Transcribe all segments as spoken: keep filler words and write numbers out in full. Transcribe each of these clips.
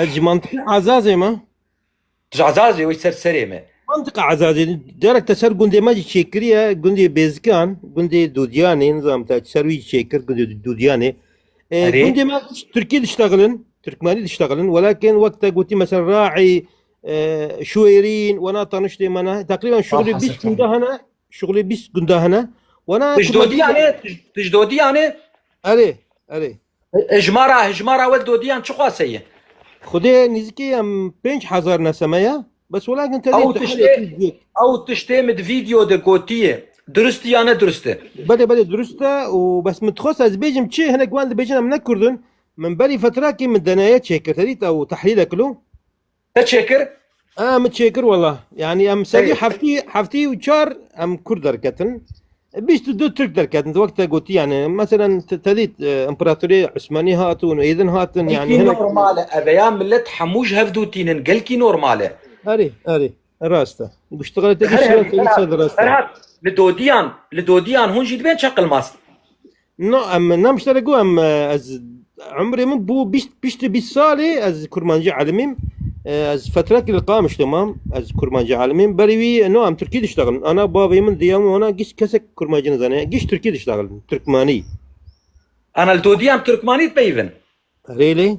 Ez ji mantiqê Ezazê me. Tu ji Ezazê wê ser serê me. Mantiqa Ezazê. Derek te ser gundê me jî çêkiriye, gundê Bêzikan, gundê Dodiyanê, nizam te ser wî çêkir, gundê Dodiyanê. E, Erê. Gundê me Tirkî diştexilin, Tirkmanî diştexilin. Welakin wek te gotî, mesela Raî, e, Şuêrîn, wena taniştê me ne. Teqrîben şuxulê Ah, bîst Hasan gunda hene, şuxulê bîst gunda hene. Wena Tu ji Kurmancî Dodiyanê, tu ji- tu ji Dodiyanê? Erê, erê. E, e, hijmara, hijmara we Dodiyan çi xwase ye? Xwedê nêzîkî em pênc hezar neseme ya. Bes welakin te Ew dê tiştê, ew tiştê min di vîdeo de gotiye. Durust e ya ne durust e? Belê, belê, durust e û bes min dixwest ez bêjim çi, hinek wan dibêjin em ne Kurd in. Min berî fetrakê min deneye çêkir, te dît ew tehlîlek lo. Te çêkir? Ha, min çêkir wela. Yanî em serî Hey. heftî, heftî û çar em Kurd derketin. Bîst û du Tirk derketin. Wek te gotî yani. Meselen te, te dît, e, İmparatoriyê Osmanî hatin, êdin hatin yani. Gelkî Hinek normal e. Eveya millet hemû ji hev dû tînin. Gelkî normal e. Erê, erê. Rast e. Guştixelê te Her giştixelê herî te Ferhat, ser rast e. Ferhat, li Dodiyan, li Dodiyan hûn jî dibên çeqil mast. No, em, nam ji te re got, em, e, ez, umrê min bû bîst, piştî bîst salê, ez kurmancî elimîm. E, ez fetrekî li Qamişlo mam, ez kurmancî elimîm. Berî wî, no, em Tirkî diştexilin. Ana bavê min, diya min, wana giş kesek kurmancî nizane. Giş Tirkî diştexilin. Tirkmanî. Ana li Dodiyan Tirkmanî dipeyivin? Rêlê.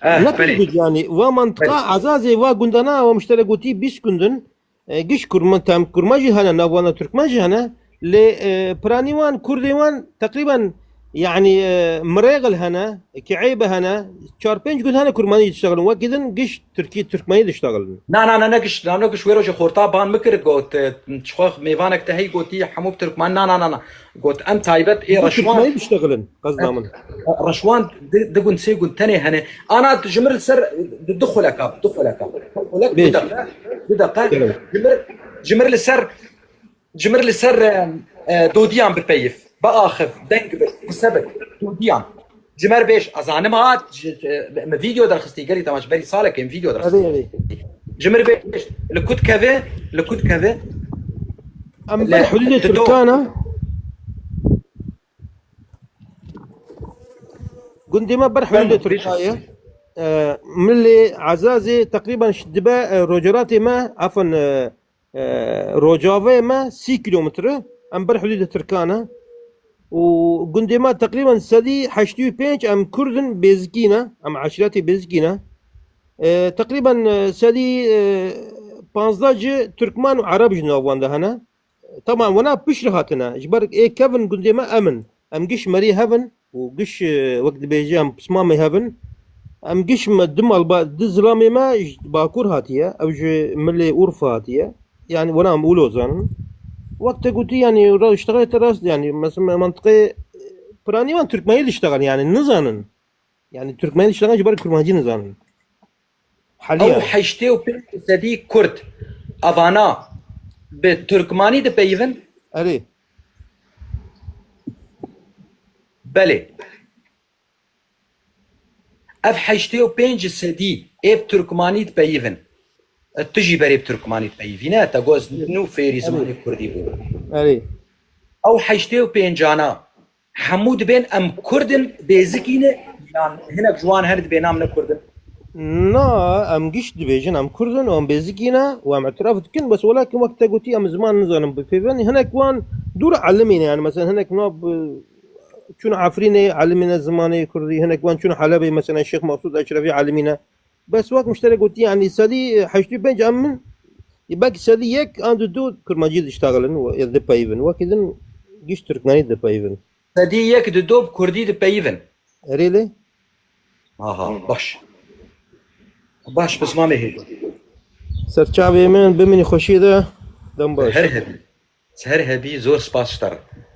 Eh, Ne belê. Pir gund yani, wa mantiqa Belê. Ezazê, wa gundana, wa miştere gotî bîst gundin. E, giş kurma, tam kurma jî hene, nav wana Türkmen jî hene. Lê, e, piranî wan, kurdê wan teqrîben, yani, e, mirêxil hene, kieybe hene, çar pênc gund hene kurmanî diştexilin. Wekî din giş Tirkî, Türkmenî diştexilin. Na, na, na, ne giş, na, ne giş wê rojê xorta ban min kir, got, e, çixwe mêvanek te hey gotî, hemû bi Türkmen, na, na, na, na. Got, em taybet ê Reşwan. Tirkmenî diştexilin, qezda min. Reşwan di, di gund, sê gund tenê hene. Ana tu ji mir li ser di, du xuleka, du xuleka. Xulek, Bêj. Du deqe, du deqe. Gelin. Ji mir, ji mir li ser, ji mir li ser, e, e, Dodiyan bipeyif. Biaxiv, deng bi, qise bi. Dodiyan. Ji me re bêj, ez zanim hat, ji, e, me vîdeo derxistî, gelî temaş, berî salekê me vîdeo derxistî. Erê, erê. Ji me re bêj, li ku dikeve, li ku dikeve? Em ber hududê Tirkan e. Gundê me ber hududê Tirkan e. E, milê Ezazê teqrîben ş-, dibe, e, rocaratê me, efan, e, e, rocavê me sî kilometre, em ber hududê Tirkan e. Û gundê me teqrîben sedî heştê û pênc em Kurd in, Bêzikî ne, em eşîretê Bêzikî ne. E, teqrîben, e, sedî, e, panzdeh jî Tirkmen û Ereb ji nav wan de hene. Tamam, wana piştre hatine. Ji ber ê kevin gundê me em in. Em giş merî hev in. û giş, e, wek dibêje em pismamê hev in. Em giş me du malba-, du zilamê me ji Bakur hatiye, ew ji milê Urfa hatiye. Yani wela em wilo zanin. Wek te gotî, yani ra-, işte te rast, yani mesela mantıqê, e, piranî wan Türkmenî diştexin, yani nizanin. Yani Türkmenî diştexin ji ber Kurmancî nizanin. Haliya. Ew heştê û pênc sedî Kurd evana bi Turkmanî dipeyivin? Erê. Belê. Ev heştê û pênc sedî ê bi Turkmanî dipeyivin. E, tu jî berê bi Turkmanî dipeyivî, ne? Te got ez nû fêrî Erê. Zimanê Kurdî bûm. Erê. Ew heştê û pêncana Hemû dibên em Kurd in, Bêzikî ne, yan hinek ji wan her dibên em ne Kurd in? Na, em giş dibêjin em Kurd in û em Bêzikî ne û em îtiraf dikin, bes welakin wek te gotî em ziman nizanin bipeyvin. Hinek wan dûr elimî ne, yani mesela hinek wan bi-, çûn Efrînê elimî ne zimanê Kurdî, hinek wan çûn Helebê, mesela Şêx Mesûd Eşrefî elimî ne. Bes wek miştere gotî, yani sedî heştê û pênc em min, belkî sedî yek an du du Kurmancî diştaxilin û dipeyvin. Wekî din giş Turkmenî dipeyvin. Sedî yek di do bi Kurdî dipeyivin. Erê lê? Aha, baş. Baş, pismamê hê. Serçavê min, bimînî xweşî de, dem baş. Her hebî. Her hebî, zor spas ji te re.